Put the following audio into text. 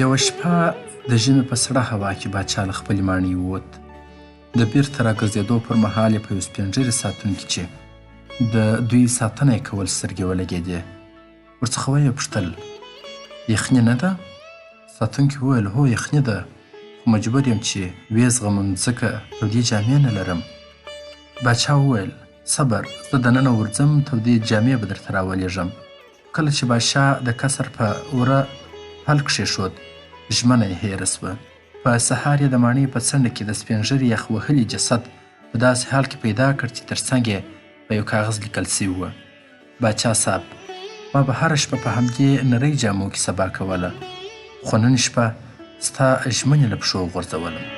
یوه شپه د ژمي په سړه هوا کې باچا له خپلې ماڼۍ ووت. د بیرته راګرځېدو پر مهال یې په یو سپین ږیري ساتونکي چې د دوی ساتنه یې کول سترګې ولګېدې. ورڅخه ویې پوښتل، یخني نه ده؟ ساتونکي وویل، هو یخني ده، خو مجبور یم چې ویې زغمم ځکه تودې جامې نه لرم. باچا وویل، صبر، زه دننه ورځم تودې جامې به درته راولېږم. کله چې بادشاه د قصر په وره پل کښېښود، ژمنه یې هېره شوه. په سهار یې د ماڼۍ په څنډه کې د سپین ږیري یخ وهلي جسد په داسې حال کې پیدا کړ چې تر څنګ یې په یو کاغذ لیکل شوي وه، باچا صاحب! ما به هره شپه په همدې نرۍ جامو کې سبا کوله، خو نن شپه ستا ژمنې له پښو غورځولم.